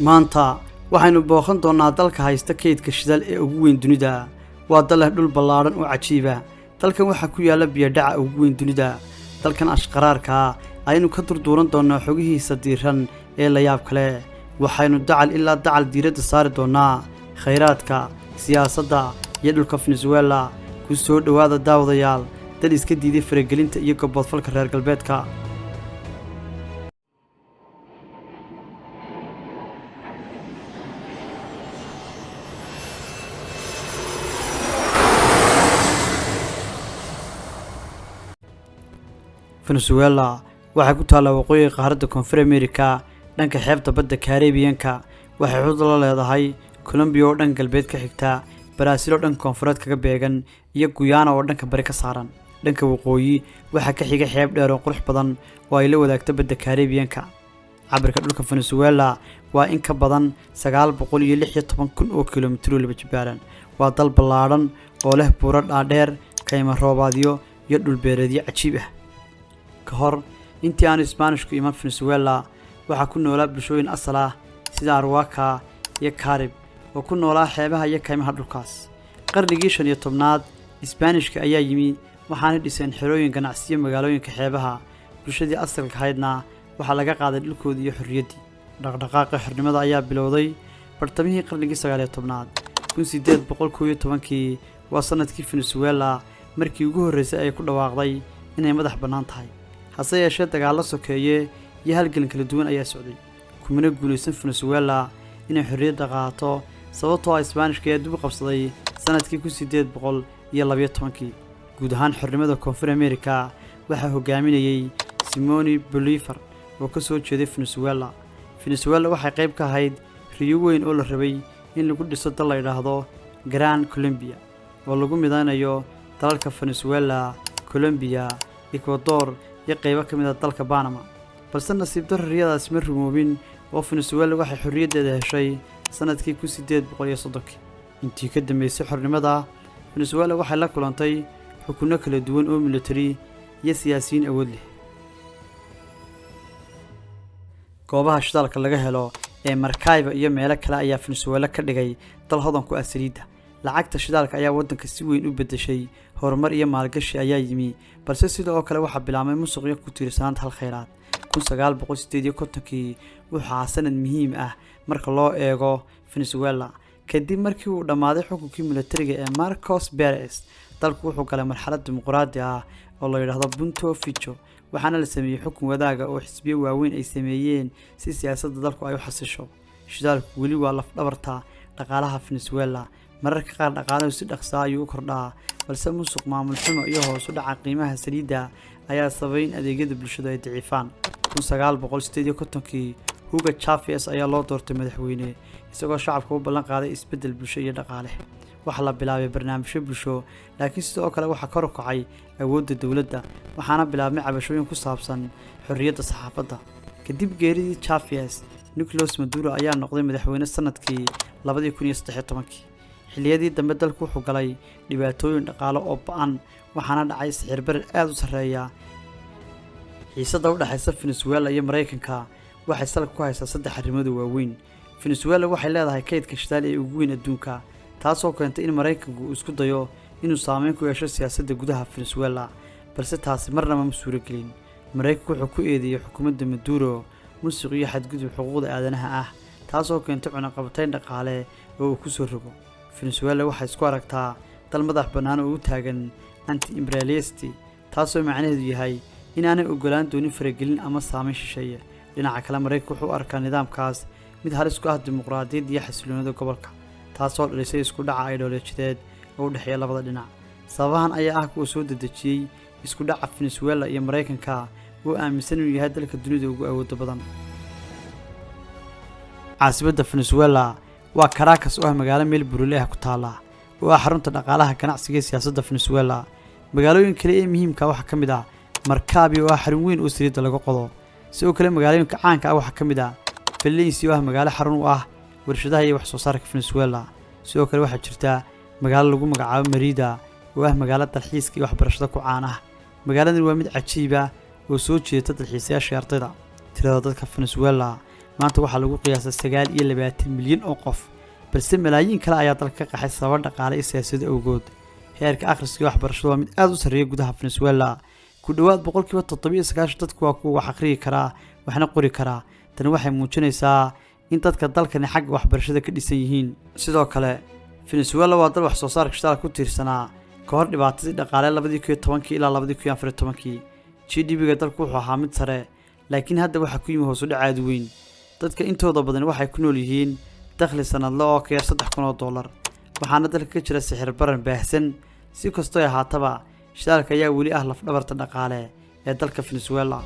Maanta waxaynu booqan doonnaa dalka haysta kaydka shidaal ee ugu weyn dunida. Waa dal leh dhul ballaadhan oo cajiiba. Dalkan waxaa ku yaalla biyodhaca ugu weyn dunida. Dalkan ashqaraarka ayaynu ka durduuran doonnaa xogihiisa diiran ee la yaab kale. Waxaynu dacal ilaa dacal diiradda saari doonnaa khayraadka, siyaasadda iyo dhulka Venezuela. Ku soo dhowaada, daawadayaal, dal iska diiday faragelinta iyo gaboodfalka reer galbeedka. Venezuela waxay ku taallaa waqooyiga qaaradda Koonfur America, dhanka xeebta badda Caribbean-ka. Waxay xuduud la leedahay Colombia oo dhanka galbeed ka xigta, Brazil oo dhanka koonfureed kaga beegan, iyo Guyana oo dhanka bari ka saaran. Dhanka waqooyi waxaa ka xiga xeeb dheer oo qurux badan oo ay la wadaagto badda Caribbean-ka. Cabirka dhulka Venezuela waa in ka badan 916,000 oo kilomitir oo laba jibaaran. Waa dal ballaadhan oo leh buuro dhaadheer, kaymo roobaadyo iyo dhul beereedyo cajiib ah. Ka hor intii aanu Isbaanishku iman Venezuela, waxaa ku noolaa bulshooyin asal ah sida Arwaka iyo Carib oo ku noolaa xeebaha iyo kaymaha dhulkaas. Qarnigii 15aad Isbaanishka ayaa yimi, waxaanay dhiseen xerooyin ganacsiyo magaalooyinka xeebaha. Bulshadii asalka ahaydna waxaa laga qaaday dhulkoodii iyo xorriyaddii. Dhaqdhaqaaqa xornimada ayaa bilowday bartamihii qarnigii 19aad. 1811kii waa sanadkii Venezuela markii ugu horreysay ay ku dhawaaqday inay madax bannaan tahay. Hase yeeshee, dagaallo sokeeye iyo halgan kala duwan ayaa socday, kumana guulaysan Venezuela inay xorriyadda qaato, sababtoo ah Isbaanishka ayaa dib u qabsaday sanadkii 1812kii. Guud ahaan xornimada Koonfur America waxaa hogaaminayay Simoni Bolivar oo ka soo jeeday Venezuela. Venezuela waxay qayb ka ahayd riyo weyn oo la rabay in lagu dhiso dal la yidhaahdo Gran Colombia, oo lagu midaynayo dalalka Venezuela, Colombia, Ecuador iyo qaybo ka mid ah dalka Panama. Balse nasiib darro, riyadaasi ma rumoobin oo Venezuela waxay xorriyaddeeda heshay sanadkii 1830kii. Intii ka dambeysay xornimada, Venezuela waxay la kulantay xukunno kala duwan oo militari iyo siyaasiyiin awood leh. Goobaha shidaalka laga helo ee Maracaibo iyo meelo kale ayaa Venezuela ka dhigay dal hodan ku ah saliidda. Lacagta shidaalka ayaa waddanka si weyn u beddeshay. Horumar iyo maalgashi ayaa yimi, balse sidoo kale waxaa bilaabmay musuq iyo ku tiirsanaanta hal khayraad. 1958kii wuxuu ahaa sanad muhiim ah marka loo eego Venezuela. Kadib markii uu dhammaaday xukunkii militariga ee Marcos Perez, dalku wuxuu galay marxalad dimuqraadi ah oo la yidhaahdo Punto Fijo, waxaana la sameeyey xukun wadaaga oo xisbiyo waaweyn ay sameeyeen si siyaasadda dalku ay u xasisho. Shidaalku weli waa laf-dhabarta dhaqaalaha Venezuela. Mararka qaar dhaqaaluhu si dhaqsaa ayuu u kordhaa, balse musuq, maamul xumo iyo hoos u dhaca qiimaha saliidda ayaa sababay in adeegyada bulshadu ay daciifaan. 1958kii Hugo Chavez ayaa loo doortay madaxweyne, isagoo shacabka u ballan qaaday isbeddel bulsho iyo dhaqaale. Waxaa la bilaabay barnaamijyo bulsho, laakiin sidoo kale waxaa kor u kacay awoodda dowladda, waxaana bilaabmay cabashooyin ku saabsan xorriyadda saxaafadda. Kadib geeridii Chavez, Nicolas Maduro ayaa noqday madaxweyne sanadkii 2013kii. Xilliyadii dambe dalku wuxuu galay dhibaatooyin dhaqaale oo ba'an, waxaana dhacay sicir barar aada u sarreeya. Xiisadda u dhexaysa Venezuela iyo Maraykanka waxay salka ku haysaa saddex arrimood oo waaweyn. Venezuela waxay leedahay kaydka shidaal ee ugu weyn adduunka, taasoo keentay in Maraykanku uu isku dayo inuu saameyn ku yeesho siyaasadda gudaha Venezuela, balse taasi marnaba ma suuragelin. Maraykanku wuxuu ku eedeeyey xukuumadda Maduro musuq iyo xadgudub xuquuqda aadanaha ah, taasoo keentay cunaqabatayn dhaqaale oo uu ku soo rogo. Venezuela waxay isku aragtaa dal madax bannaan oo u taagan anti imperialist, taasoo macnaheedu yahay in aanay ogolaan doonin faragelin ama saameyn shisheeye. Dhinaca kale, Maraykanku wuxuu u arkaa nidaamkaas mid halis ku ah dimuqraadiyadda iyo xasiloonida gobolka, taasoo dhalisay isku dhaca aydhoolojideed oo u dhexeeya labada dhinac. Sababahan ayaa ah kuwa soo dedejiyey isku dhaca Venezuela iyo Maraykanka oo aaminsan inuu yahay dalka dunida ugu awooda badan. Caasimadda Venezuela waa Caracas, oo ah magaalo meel buuraley ah ku taala oo ah xarunta dhaqaalaha, ganacsiga iyo siyaasadda Venezuela. Magaalooyin kale ee muhiimka waxaa ka mid ah Maracaibo, oo ah xarun weyn oo saliidda laga qodo. Sidoo kale magaalooyinka caanka ah waxaa ka mid ah Valencia, oo ah magaalo xarun u ah warshadaha iyo wax soo saarka Venezuela. Sidoo kale waxaa jirta magaalo lagu magacaabo Merida, oo ah magaalo dalxiiska iyo waxbarashada ku caan ah. Magaaladan waa mid cajiib ah oo soo jeedata dalxiisayaasha iyo ardayda. Tirada dadka Venezuela Maanta waxaa lagu qiyaasaa 29 milyan oo qof, balse malaayiin kale ayaa dalka ka qaxay sababo dhaqaale iyo siyaasado awgood. Heerka akhriska iyo waxbarashadu waa mid aada u sarreeya gudaha Venezuela. Ku dhowaad 97% dadku waa kuwa wax akhriyi karaa waxna qori karaa. Tani waxay muujinaysaa in dadka dalkani xagga waxbarashada ka dhisan yihiin. Sidoo kale, Venezuela waa dal wax soo saarka shidaalka ku tiirsanaa. Ka hor dhibaatadii dhaqaale 2010-kii ilaa 2014-kii, GDP-ga dalku wuxuu ahaa mid sare, laakiin hadda waxaa ku yimi hoos u dhac aad u weyn. Dadka intooda badan waxay ku nool yihiin dakhli sanadle oo ka yar $3,000, waxaana dalka ka jira sixir baran baahsan. Si kastoo ay ahaataba, shidaalka ayaa weli ah lafdhabarta dhaqaale ee dalka Venezuela.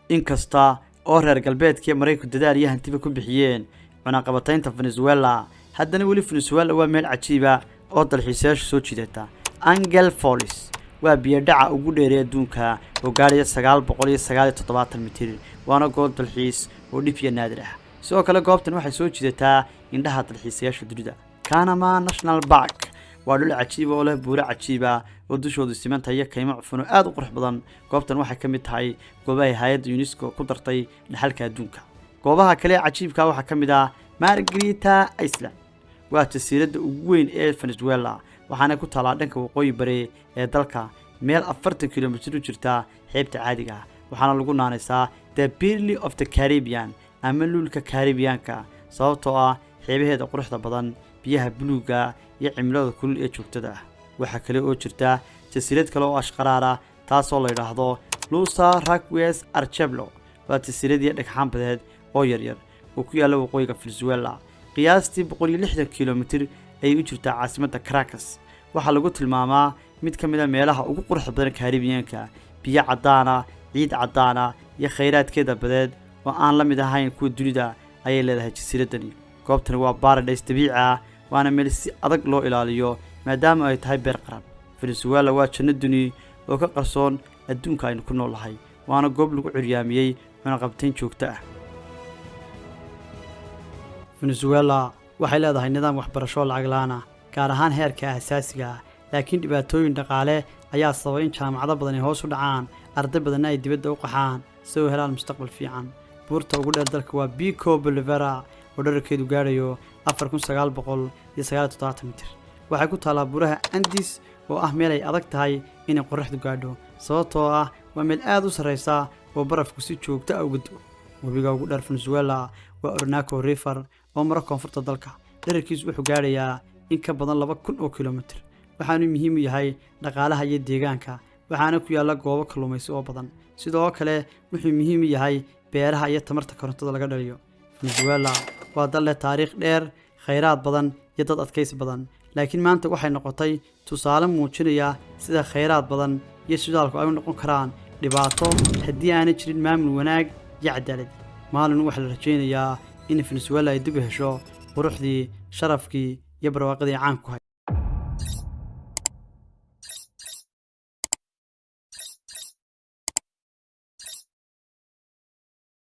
Inkasta oo reer galbeedkii Maraykanku dadaal iyo hantiba ku bixiyeen cunaqabataynta Venezuela, haddana weli Venezuela waa meel cajiiba oo dalxiisayaasha soo jiidata. Angel Falls waa biyodhaca ugu dheeray adduunka oo gaadhaya 979 mitir, waana goob dalxiis oo dhif iyo naadir ah. Sidoo kale, goobtan waxay soo jiidataa indhaha dalxiisayaasha dunida. Canaima National Park waa dhul cajiiba oo leh buuro cajiiba oo dushoodu simanta iyo kaymo cufan oo aada u qurux badan. Goobtan waxay ka mid tahay goobahay hay'adda UNESCO ku dartay dhaxalka adduunka. Goobaha kale ee cajiibka waxaa ka mid ah Margarita Island. Waa jasiiradda ugu weyn ee Venezuela, waxaana ku taalaa dhanka waqooyi bari ee dalka, meel 40 kilomitir u jirta xeebta caadiga ah. Waxaana lagu naanaysaa "The Pearl of the Caribbean" ama luulka Caribbeanka, sababtoo ah xeebaheeda quruxda badan, biyaha buluuga iyo cimilada kulul ee joogtada ah. Waxaa kale oo jirta jasiirad kale oo ashqaraar ah, taasoo la yidhaahdo Los Roques Archipelago. Waa jasiiradii dhagxaan badeed oo yaryar oo ku yaalla waqooyiga Venezuela. Qiyaastii 160 kilomitir ayay u jirtaa caasimadda Caracas. Waxaa lagu tilmaamaa mid ka mid a meelaha ugu quruxda badan Caribbeanka. Biyo caddaana, ciid caddaana iyo khayraadkeeda badeed oo aan la mid ahayn kuwa dunida ayay leedahay jasiiraddani. Goobtani waa paradise dabiici ah, waana meel si adag loo ilaaliyo maadaama ay tahay beer qaran. Venezuela waa janno duni oo ka qarsoon adduunka aynu ku nool nahay, waana goob lagu curyaamiyey cunaqabtayn joogto ah. Venezuela waxay leedahay nidaam waxbarasho lacag la'aan ah, gaar ahaan heerka aasaasiga ah, laakiin dhibaatooyin dhaqaale ayaa sababay in jaamacado badan ay hoos u dhacaan, arday badanna ay dibadda u qaxaan si ay u helaan mustaqbal fiican. Buurta ugu dheer dalka waa Pico Bolivar oo dherarkeedu gaadhayo 4979 mitir. Waxay ku taallaa buuraha Andis oo ah meel ay adag tahay inay qorraxdu gaadho, sababtoo ah waa meel aada u sarreysa oo barafku si joogto ah uga da'o. Webiga ugu dheer Venezuela waa Orinoco River oo mara koonfurta dalka. Dherarkiisu wuxuu gaadhayaa in ka badan 2000 kilomitir, waxaanu muhiim u yahay dhaqaalaha iyo deegaanka, waxaana ku yaalla goobo kalluumaysi oo badan. Sidoo kale, wuxuu muhiim u yahay beeraha iyo tamarta korontada laga dhaliyo. Venezuela waa dal leh taariikh dheer, khayraad badan iyo dad adkaysi badan, laakiin maanta waxay noqotay tusaale muujinaya sida khayraad badan iyo shidaalku ay u noqon karaan dhibaato haddii aanay jirin maamul wanaag iyo cadaalad. Maalin waxaa la rajaynayaa in Venezuela ay dib u hesho quruxdii, sharafkii iyo barwaaqadii caanku hay.